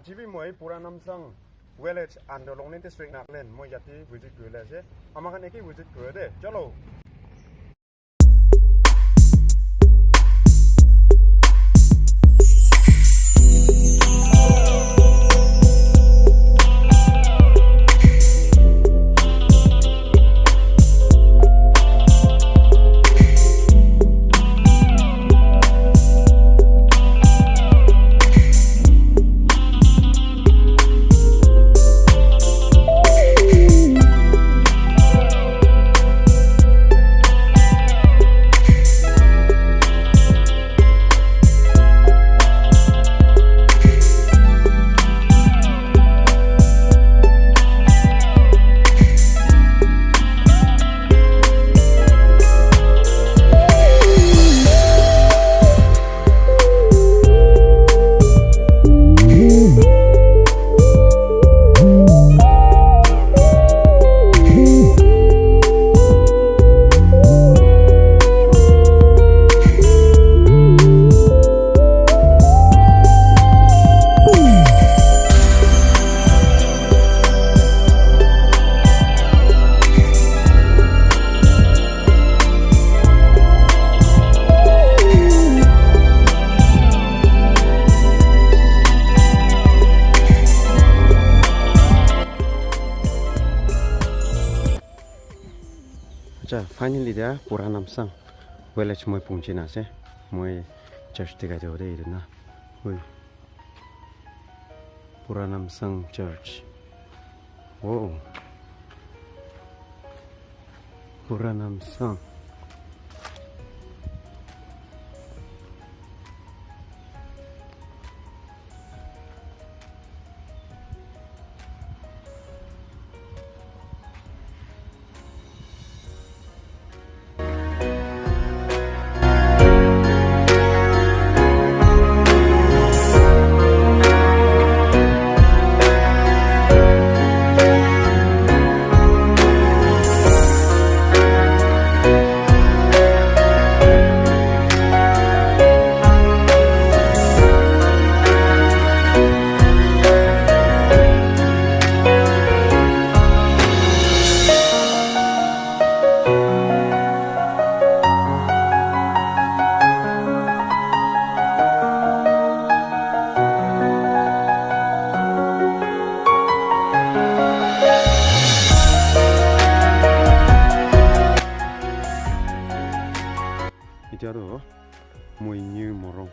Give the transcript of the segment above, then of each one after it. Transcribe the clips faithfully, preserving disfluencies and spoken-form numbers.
Aji bi moi Pura Namsang village under Longleng district Nagaland moi yate visit kurile ase. Ama khan eke visit kure de. Chalo. Acha, finally dia Pura Namsang village moi pungchi na ase. Moi church dikhai dibo de etu na. Hui. Pura Namsang Church. Oh. Pura Namsang. Etia toh Moinyu Morung,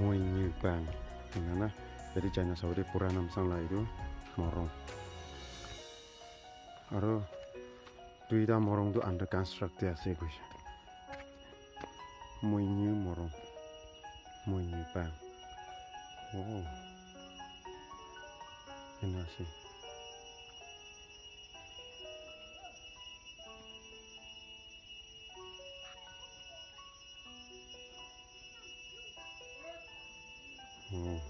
Moinyu Bank, ena na, yate jaina sabo de Pura Namsang la etu morung. Aro duita morung tu under construct te ase koishe. Moinyu Morung. Moinyu Bank. Oh. Ena ase. Oh.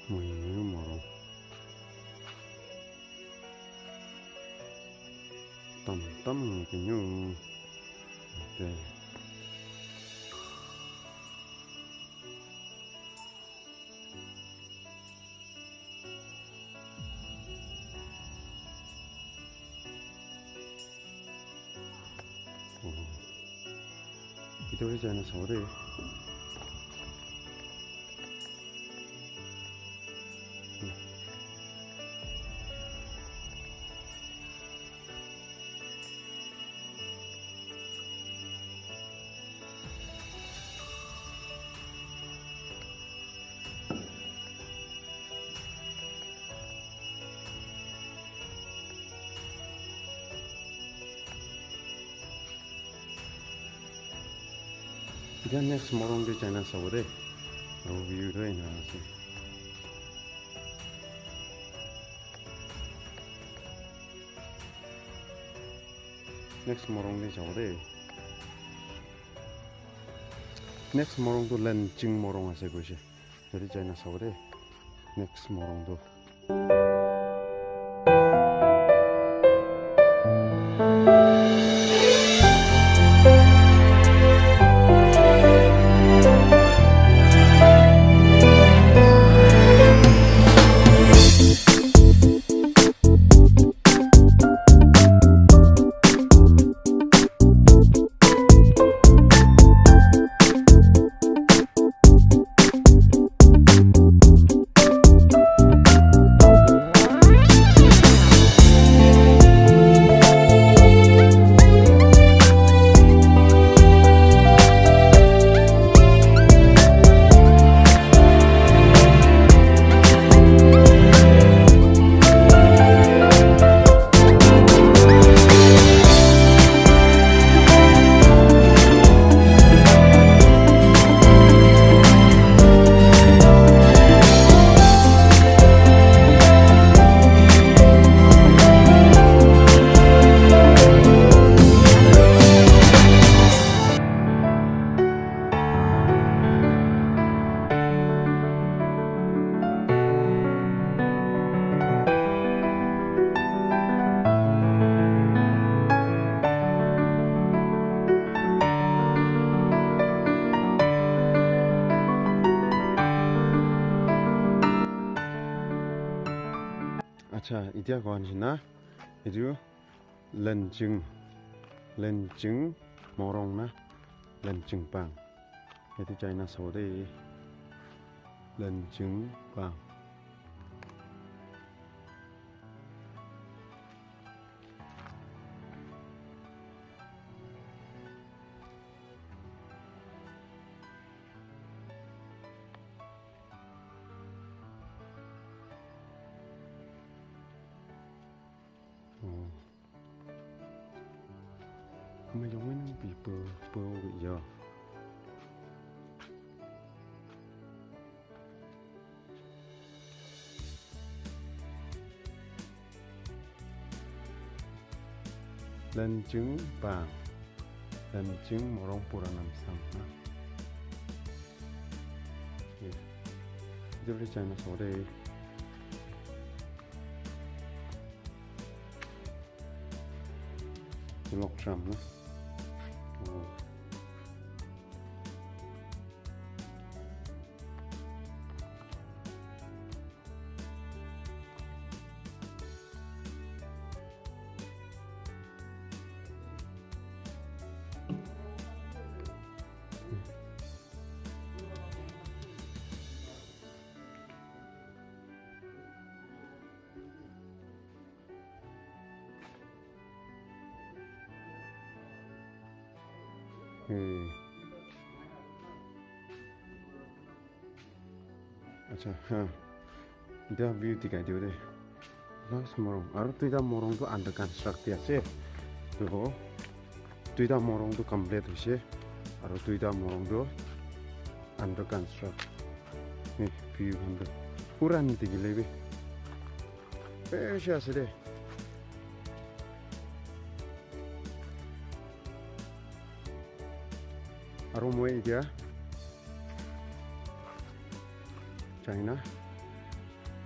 Moinyu Morung. Tam tam kinyu. Te. Oh. Bhitor te jai na sabo de. Etia next morung te jai na sabo de. Aro view tu ena ase. Next morung te jabo de. Next morung tu Lenching Morung ase koishe. Yate jai na sabo de. Next morung tu. Acha, itia koa nishina, etu Lenching, Lenching morong na, Lenching pang. Yate jaina sabo de, Lenching pang. Oh. Amazing people, people, yeah. Lenching pang. Lenching morong pura nam sang na. Ye. Jolly jaina sabo de. Lok tram na. Oh. Hmm. Acha, ha. Dia view dikhai dibo de. Last morong. Aru duita morong tu under construct te ase. Tu duita morong tu complete hoise. Aru duita morong tu under construct. Ni view khan tu pura ni dikhi le bi. Bishi ase de. Aru moi etia China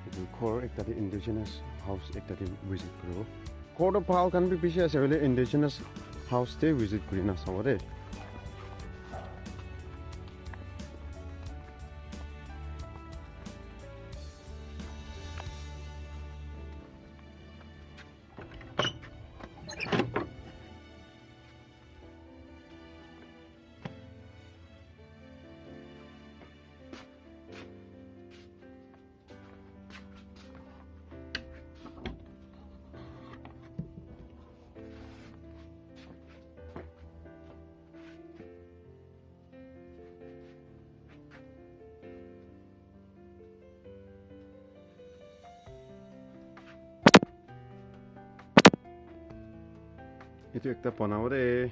etu ghor ekta te indigenous house ekta te visit kuribo. Ghor toh bhal khan bi bishi ase hoile indigenous house te visit kurina sabo de. Etu ekta banabo de.